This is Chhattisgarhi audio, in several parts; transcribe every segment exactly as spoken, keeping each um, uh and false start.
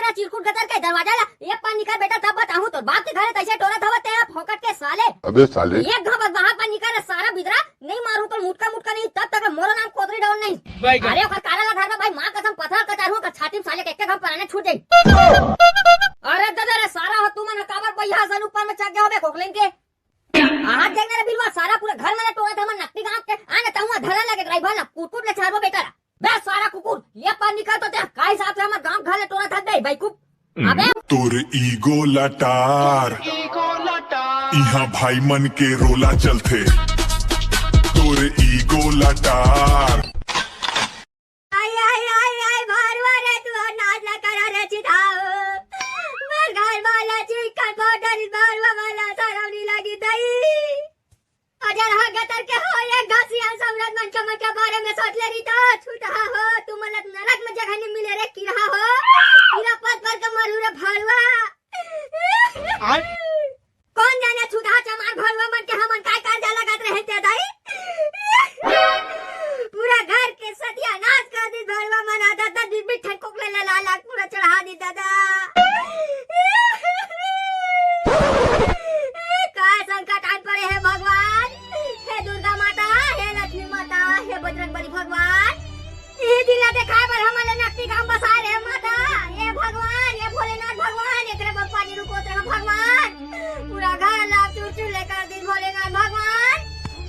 चिरकुट गतर के दरवाजा ला एक पार निकल बेटा, तब बताहूँ तोर बाप के घरे तइसे टोरत हवत ते ह फोकट के साले। अबे साले। एक घाव बस बाहर पार निकल रे सारा बिदरा, नहीं मारूँ तो मुटका मुटका नहीं, तब तक मोरो नाम कोतरी डाउन नहीं। भाई का- अरे ओकर कारा ला धर में भाई, माँ कसम पथरा कचारू ओकर छाती में साले के एक घाव पराने छूट जाई। अरे दादा रे सारा हो तुमन ह काबर बइहा सन ऊपर में चढ़ गए होबे खोखलेन के। हाथ देखने रे बिलवा, सारा पूरा घर में टोरत हमर नकटी गांव के, आने तहुआ धरन लगे ड्राइवर ला, कुकुर ले छाड़बो बेटा ला। बे सारा कुकुर, ये पार निकल तो ते, का हिसाब से हमर गांव घर ले टोरत हस बे, बेवकूफ। अबे तोर ईगो लटार, इहाँ भाई मन के रोला चलथे। तोर ईगो लटार। आई, आई, आई, आई, भरुआ रे, तू नाच ना करा रे, चिढ़ाओ। मोर घर वाला चिकन पाउडर, भरुआ वाला सरम नी लगी दई। अजर हा गतर के हो, एक घसिया सौरत मन के, मन के बारे में सोच ले रही तो, छूतहा हो, तू मलत नरक में जगह नहीं मिले रे, किरहा हो। किरा पत पर के मरू रे, भरुआ। आय। कौन जाने छुटहा चमार भरुआ मन के हमन काय कर्जा लगत रहे ते दाई। पूरा घर के सत्यानाश कर दी भरुआ मन, आधा आधा बीबी ठन कोकले ला ला ला पूरा चढ़ा दी दादा। का संकट आन पड़े हे भगवान, हे दुर्गा माता, हे लक्ष्मी माता, हे बजरंग बली भगवान। ए दिन ला देखाए बर हमन ला नकटी गांव बसाए रे माता। ए भगवान, ए भोलेनाथ भगवान, एकरे बर पानी रुकोत रहा भगवान। पूरा घर ला चूर चूर ले कर दिन भोलेनाथ भगवान।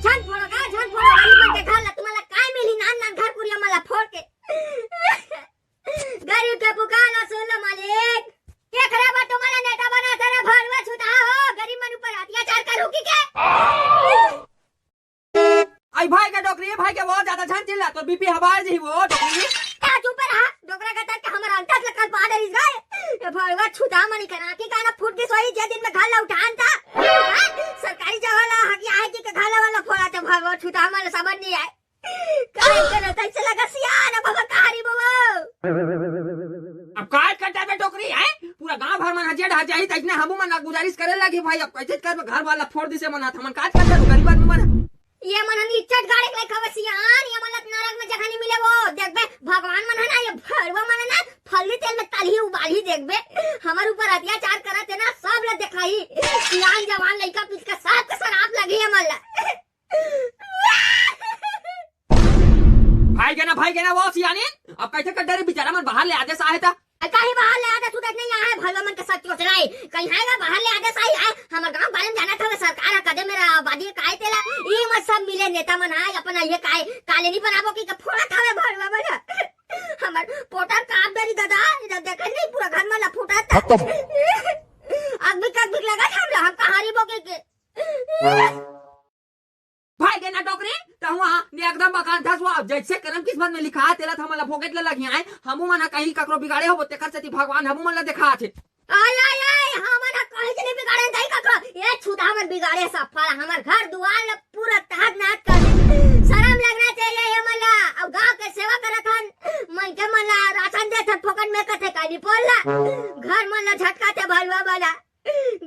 झन फोड़ो का, झन फोड़ो, गरीब मन के घर ला, तुम्हारा काय मिली नान नान घर कुरिया मन ला फोड़ के। गरीब के पुकार ला सुन लो मालिक। केकरे बर तुम्हारा नेता बना तेरे भरुआ छुटा हो, गरीब मन ऊपर अत्याचार करू की के? आई भाई के डोकरी, भाई के वो ज्यादा झन चिल्ला, तो बीपी हवार जी वो डोकरी। का चुप रहा, डोकरा के तर के हमर अंतस ल कलपा डरिस रे। ए भरुआ छुटा मनी करा कि काना फूट के सोई जे दिन में घर ला उठान था। हाँ? सरकारी जगह ला हक आए कि के घर ला वाला फोड़ा ते भरुआ छुटा मन समझ नहीं आए। काय करे तैसे लगा सियान अब हम कहारी बोलो। अब काय करता बे डोकरी है? पूरा गांव भर मन हजे ढह जाही, तइसने हमू मन गुजारिश करे लगी भाई, अब कैसे कर घर वाला फोड़ दिसे मन हाथ, हमन काज करता गरीब आदमी मन। ये मन हम इज्जत गाड़े के लइका बसियान, ये मन नरक में जगह नहीं मिले वो। देख बे, भगवान मन है ना, ये भरुआ मन है ना, फल्ली तेल में तलही उबालही। देख बे, हमर ऊपर अत्याचार करत है ना, सब ला देखाही। सियान जवान लइका पिचका सब के सराप लगी है मन ला। भाई गेना, भाई गेना, वो सियानी, अब कैसे कर डरे बेचारा मन बाहर ले आदेश आए था। काहे बाहर ले आदेश उदेश नहीं आए, भलवा मन के सच सोच रहा है। कहीं है ना बाहर ले आदेश आई है, हमर गांव बारे में जाना था सरकार कदे मेरा आबादी काय तेला, ई मत सब मिले नेता मन आए, अपन ये काय काले नहीं बनाबो कि के फोड़ा खावे भलवा मन। हमर पोटर काप डरी दादा, इधर देखे नहीं पूरा घर में लफूटा था। खत्म। अगबिक अगबिक लगा हम, हम कहारी बोके के। भाई गेना डोकरी, तहुआ ने एकदम बखान थस हुआ, अब जैसे करम किस्मत में लिखा, तेला त हमन ला भोगेच ला लगिया है। हमू मन ह कहीं ककरो बिगाड़े होबो, तेकर सेती भगवान हमू मन ला देखात हे। अला, ए, हमन ह कहीं के नहीं बिगाड़े, नहीं ककरो। ए, छुता हमन बिगाड़े, सफा हमर घर दुआर ला पूरा तहत नहत कर दे। शरम लगना चाहिए ये मन ला। अब गांव के सेवा करत हन, मन के मन ला राशन देत हन, फोकट में कथे काली पोल ला। घर मन ला झटका थे भलवा वाला।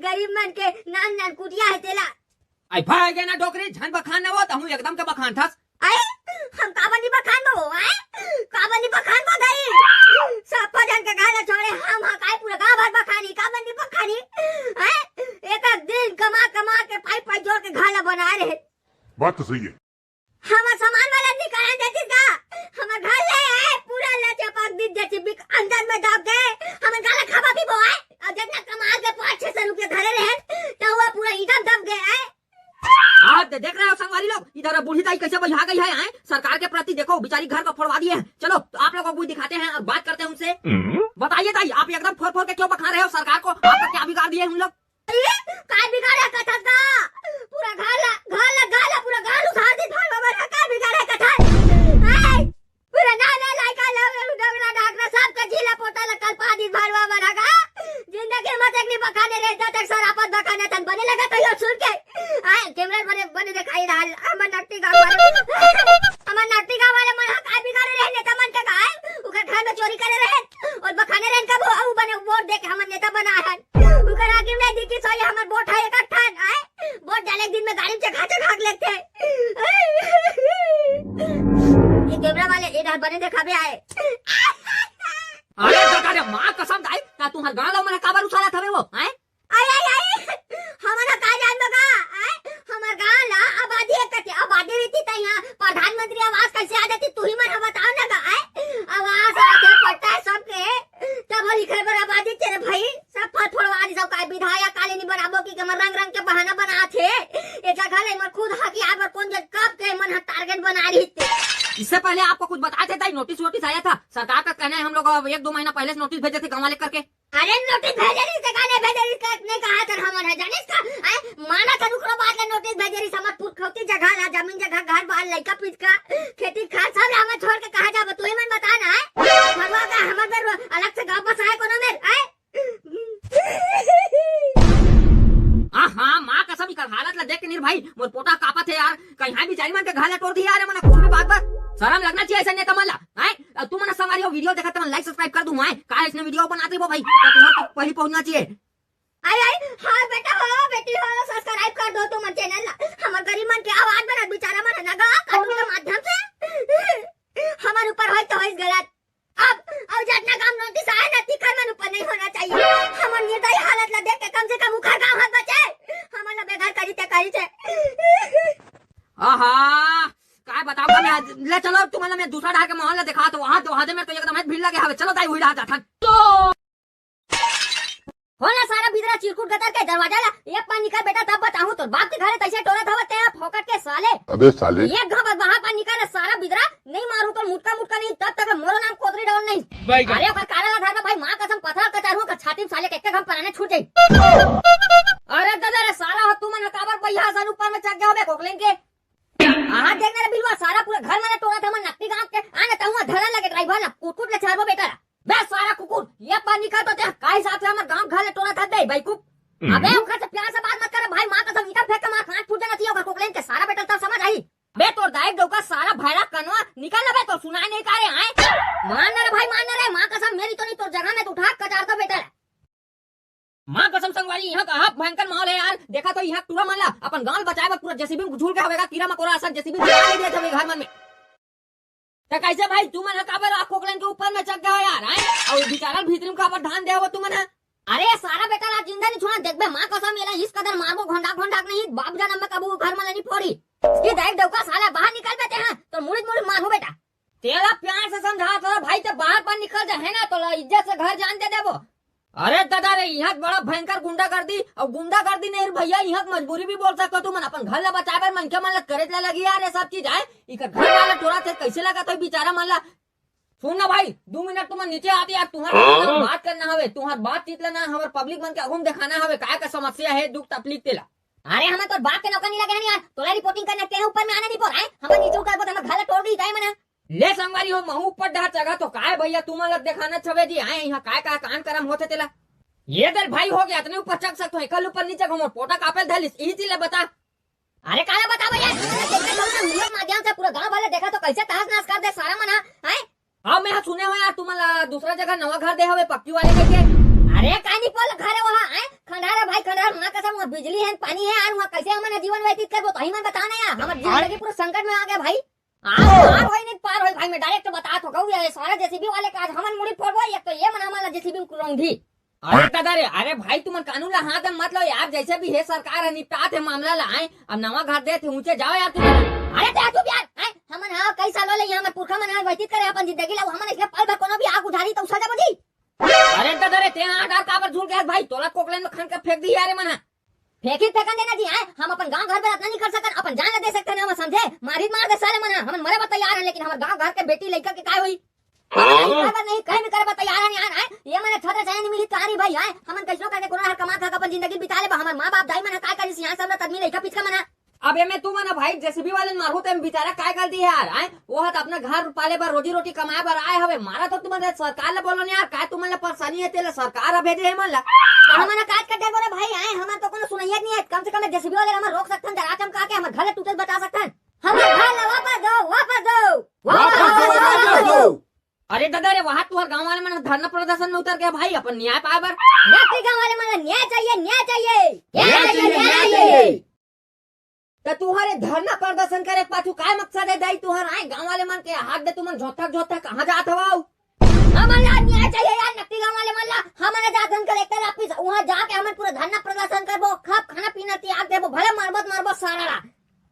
गरीब मन के नान नान कुटिया है तेला। आई भाई गेना डोकरी, झन बखान न वो, तहूँ एकदम के बखान थस। आई, हम काबर नहीं बखान वो, आई? काबर नहीं बखान वो गई? सब जन के घर छोड़े, हम हा काय पूरा गांव भर बखानी, काबर नहीं बखानी? आई, एक एक दिन कमा कमा के पाई पाई जोड़ के घर ला बना रहे। बात तो सही है। हमर सामान वाला निकाल देतिस गा। हमर घर ले आए, पूरा ला चपक दी, जैसे बिक अंदर में दब गए। हमर गाला खाबा भी बोए। और जितना कमा के पाँच छह सौ रुपया धरे रहे, तो वो पूरा ईंटा दब गए है। आज दे-, देख रहे हो संगवारी लोग, इधर बूढ़ी दाई कैसे बहिया गई है, हैं? सरकार के प्रति देखो, बेचारी घर को फोड़वा दिए हैं। चलो, तो आप लोगों को भी दिखाते हैं और बात करते हैं उनसे। बताइए दाई, आप एकदम फोड़ फोड़ के क्यों बखा रहे हो सरकार को? आपका क्या बिगाड़ दिए उन लोग? अरे, काय बिगाड़े कथस गा? पूरा घर ला, घर ला, घर ला, पूरा घर उधार दी भरवा मन ह, काय बिगाड़े कथस? हाय, पूरा नाना लइका ला, डोकरा डाकरा सब के झीला पोता ला कलपा दी भरवा मन ह गा। जिंदगी में तक नहीं बखाने रे, जब तक सरापत बखाने तन बने लगा तो यो सुन के। हाय, कैमरा बने, बने दिखाई डाल, हमर नकटी गाँव वाले, हमर नकटी गाँव वाले मन ह काय बिगाड़े रहे नेता मन के गाय, ओकर घर में चोरी करे रहे, और बखाने रहे कब हो, ऊ बने वोट दे के हमर नेता बना है। ओकर आगे में दिखी सोई हमर वोट है एक ठन, आए? वोट डाले के दिन में गाड़ी में चघा चघा के लेते। ये कैमरा वाले इधर बने दिखावे आए। अरे दादा रे, माँ कसम दाई, कहना है हम लोग अब एक दो महीना पहले से नोटिस भेजे थे गाँव वाले करके। अरे नोटिस भेजे रहिस ते का नहीं भेजे रहिस का नहीं कहा सर हमन है जानिस का? आए माना था ओकरो बाद ले नोटिस भेजे रहिस हमर पुरखौती जगह ला जमीन जगह घर बार लइका पिचका खेती खार सब ला हमर छोड़ के कहा जाबो तू ही मन बता ना है। भगवा का हमर बर अलग से गाँव बसाए कोनो मेर आए। आहा माँ कसम इकर हालत ला देख के नीर भाई मोर पोटा कापत है यार। कहीं बिचारी मन के घर ला तोड़ दिया यार। मन कुछ भी बात पर शर्म लगना चाहिए ऐसे नेता मन ला। हैं? अब तू मन संगवारी हो वीडियो देखत मन लाइक सब्सक्राइब कर दूं। हैं? का इसने वीडियो बनाते वो भाई तो तुम्हारे तक पहली पहुंचना चाहिए। आई आई हाँ बेटा हो बेटी हो सब्सक्राइब कर दो तुम चैनल ला। हमर गरीब मन के आवाज बनत बिचारा मन ना गा कानून के माध्यम से हमर ऊपर होई तो होई गलत। अब अउ जतना काम नोटिस आए ना तिखर मन ऊपर नहीं होना चाहिए। हमर निर्दयी हालत ला देख के कम से कम उखर गाँव हाथ बचे। हमन ला बेघर करी ते करी छे। आहा, काय बताओ मैं आज। ले चलो तुमन ला मैं दूसरा डहार के माहौल ला दिखा तो वहां दो हाथे में तो एकदम भीड़ लगे हवे। चलो ताई हुई रहा जाथन। खोल ना सारा बिदरा चिरकुट गतर के दरवाजा ला। एक बार निकल बेटा तब बताहूं तोर बाप के घरे तैसे टोरत हवत ते फोकट के साले। अबे साले। एक घाव बाहर पर निकल सारा बिदरा नहीं मारू तो मुटका मुटका नहीं तब तक मोरो नाम कोतरी डाउन नहीं। बैगन। अरे ओकर काला ला धर भाई माँ कसम पथरा कचारू का छाती में साले के एक घाव पराने छूट जाई। अरे दादा रे सारा हो तुमन काबर पहिया सन ऊपर में चढ़ गया होबे कोकलेन के। हाथ देखना रे बिलवा सारा पूरा घर माने टोरा था मन नकटी गांव के आने तहुआ धरन लगे ड्राइवर ला कुकुर ले छाड़बो बेटा ला। बे सारा कुकुर ये बार निकल तो ते का हिसाब से हमर गांव घर ले टोरा था बे बैकूफ। अबे ओकर से प्यार से बात मत कर भाई माँ कसम इधर फेंक के मार कान फूट जाना चाहिए ओकर कोकलेन के सारा बेटा तब समझ आई। बे तोर दाई डोका सारा भैरा कनवा निकल ना बे तो सुनाई नहीं का रे आए। मान ना रे भाई मान ना रे माँ कसम मेरी तो नहीं तोर जगह में तो उठा कचार दो बेटा। माँ कसम संगवारी यहाँ का हाफ भयंकर माहौल है यार। देखा तो यहाँ टूरा मन ला अपन गांव बचाए बर पूरा जेसीबी में झूल के हवेगा कीड़ा मकोड़ा असन जेसीबी में झूल के हवे घर मन में। तो कैसे भाई तू मन काबर आ कोकलन के ऊपर में चढ़ गए हो यार हैं? और बेचारा भीतरी में काबर धान दे हो तुमन है? अरे सारा बेटा ला जिंदा नहीं छोड़ा देखबे माँ कसम ये ला इस कदर मारबो घोंडा घोंडा नहीं बाप जन्म में कबू घर मन ला नहीं फोड़ी। इसकी दाई डौका साला बाहर निकल बेटे हैं तो मुड़ी मुड़ी मारू बेटा। तेला प्यार से समझा तो भाई ते बाहर पर निकल जा है ना तो ला इज्जत से घर जान दे देबो। अरे दादा रे यहाँ बड़ा भयंकर गुंडागर्दी और गुंडागर्दी नहीं भैया यहाँ मजबूरी भी बोल सकते हो तुमन अपन घर ला बचाए बर मनखे मन ला करे ला लगी यार ये सब चीज है। इकर घर वाला टोरा थे कैसे लगा तो बेचारा मन ला। सुन ना भाई दो मिनट तुमन नीचे आते यार तुम्हारा बात करना हवे तुम्हार बातचीत ला ना हमार पब्लिक मन के आगू में दिखाना हवे काय का समस्या है दुख तकलीफ तेला। अरे हमें तो बाप के नौकर नहीं लगे हैं यार तोला रिपोर्टिंग करना के ऊपर में आना नहीं पड़ रहा है हमें नीचे उतर बोल हमें घर ला तोड़ दी जाए मना। ले संगवारी हो महू ऊपर डहर चघा तो काय भैया तुमन ला देखाना छवे जी आए यहाँ काय काय कान करम होथे तेला। ये दर भाई हो गया इतने ऊपर चघ सकतो एकल ऊपर नीचे घूमो पोटा कापेल धलिस इही चीज ला बता। अरे काला बता भैया तुमने देखे तो ना वीडियो के माध्यम से पूरा गांव वाले देखा तो कैसे तहस नहस कर दे सारा मना। हैं? हाँ मैं हाँ सुने हो यार तुमन ला दूसरा जगह नवा घर दे हवे पक्की वाले कह के। अरे कानी पोल घर है वहाँ हैं खंडार है भाई खंडार माँ कसम वहाँ बिजली है पानी है यार वहाँ कैसे हमन जीवन व्यतीत करबो तो ही मन बताओ ना यार हमर जिंदगी पूरा संकट में आ गया भाई। आज पार होई नहीं पार होई भाई मैं डायरेक्ट बता तो कहूँ ये सारा जेसीबी वाले का आज हमन मुड़ी फोड़बो एक तो ये मन हमन जेसीबी में रौंधी। अरे दादा रे अरे भाई तुमन कानून ला हाथ में मत लो यार जैसे भी है सरकार है निपटात है मामला ला आए अब नवा घर दे थे ऊंचे जाओ यार तुम। अरे ते चुप यार हैं हमन हाँ कई सालों ले यहाँ हमर पुरखा मन व्यतीत करे अपन जिंदगी ला हमन इसलिए पल भर कोनो भी आग उधारी तो उछल जाबो जी। अरे दादा रे ते आठ आर काबर झूल गया भाई तोला कोकलेन में खन के फेंक दी यार मन। फेंकी फेंकन देना जी हैं हम अपन गांव घर में रत्ना नहीं कर सकन अपन जान ला दे सकते हैं हम समझे। मारी मार दे साले मन हमन मरे बर तैयार हैं लेकिन हमर गांव घर के बेटी लइका के काय होई। हमन नहीं करे बर तैयार हैं यार हैं ये मने छत्र चैन मिली तारी भाई हैं हमन कैसो करके कोनो हर कमा खा के अपन जिंदगी बिता लेबा हमर माँ बाप दाई मन काय करिस यहाँ सब ला तदमी लइका पिचका मना। अब एमे तुमन भाई जेसीबी वाले मारू ते बेचारा काय गलती है यार हैं वो ह त अपना घर पाले बर रोजी रोटी कमाए बर आए हवे मारा तो तुमन सरकार ला बोलो नहीं यार काय तुमन ला परेशानी है तेला सरकार ह भेजे है मन ला। हमन काज कर देबो रे भाई आए हमन तो कोनो सुनैया नहीं है कम से कम जेसीबी वाले हमन रोक सकथन डरा चमका के हमर घर ले टूटल बचा सकथन। हमर घर ला वापस दो वापस दो। वापस दो वापस दो। अरे दादा रे वहां तुहर गांव वाले मन धरना प्रदर्शन में उतर गया भाई अपन न्याय पाए बर। नकली गांव वाले मन ला न्याय चाहिए न्याय चाहिए। न्याय चाहिए न्याय चाहिए। त तुहर ये धरना प्रदर्शन करे के पाछू काय मकसद है दाई तुहर आए गांव वाले मन के हाथ दे तुमन झोंथक झोंथक कहाँ जात हवव? हमन ला न्याय चाहिए यार नकली गांव वाले मन ला। हमन जात हन कलेक्टर ऑफिस वहां जाके हमन पूरा धरना प्रदर्शन करबो खब खाना पीना त्याग देबो भले मरबो त मरबो सारा ला।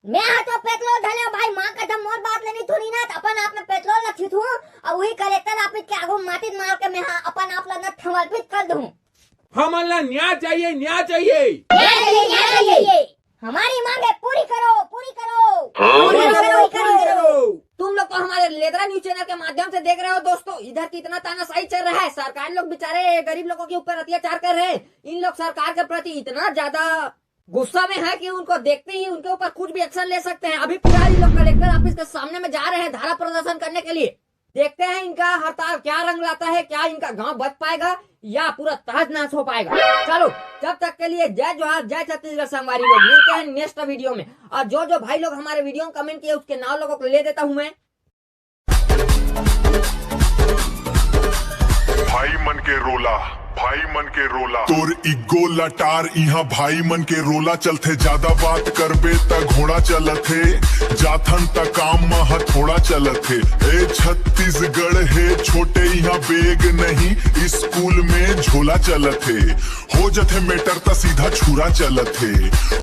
मैं हा तो पेट्रोल धले भाई माँ कसम मोर बात लेनी थोड़ी ना त अपन आप में पेट्रोल ला छिथू और वही कलेक्टर ऑफिस के आगू माटी मार के मैं हा अपन आप ला न समर्पित कर दूं। हमन ला न्याय चाहिए न्याय चाहिए। न्याय चाहिए न्याय चाहिए। हमारी मांगे पूरी करो पूरी करो। पूरी करो पूरी करो। तुम लोग तो हमारे लेदरा न्यूज चैनल के माध्यम से देख रहे हो दोस्तों, इधर कितना तानाशाही चल रहा है। सरकार लोग बेचारे गरीब लोगों के ऊपर अत्याचार कर रहे हैं। इन लोग सरकार के प्रति इतना ज्यादा गुस्सा में है कि उनको देखते ही उनके ऊपर कुछ भी एक्शन ले सकते हैं। अभी फिलहाल ये लोग कलेक्टर ऑफिस के सामने में जा रहे हैं धरना प्रदर्शन करने के लिए। देखते हैं इनका हड़ताल क्या रंग लाता है, क्या इनका गांव बच पाएगा या पूरा तहस नहस हो पाएगा। चलो, जब तक के लिए जय जोहार, जय छत्तीसगढ़ संगवारी लोग, मिलते हैं नेक्स्ट वीडियो में। और जो जो भाई लोग हमारे वीडियो में कमेंट किए, उसके नाम लोगों को ले देता हूँ मैं। भाई मन के रोला, भाई मन के रोला। तोर इगो लटार, इहाँ भाई मन के रोला चलथे। ज्यादा बात करबे त घोड़ा चलत हे, जाथन त काम म हथोड़ा चलत हे। ए छत्तीसगढ़ हे छोटे, इहाँ बेग नहीं, स्कूल में झोला चलत हे। हो जथे मैटर त सीधा छुरा चलत हे।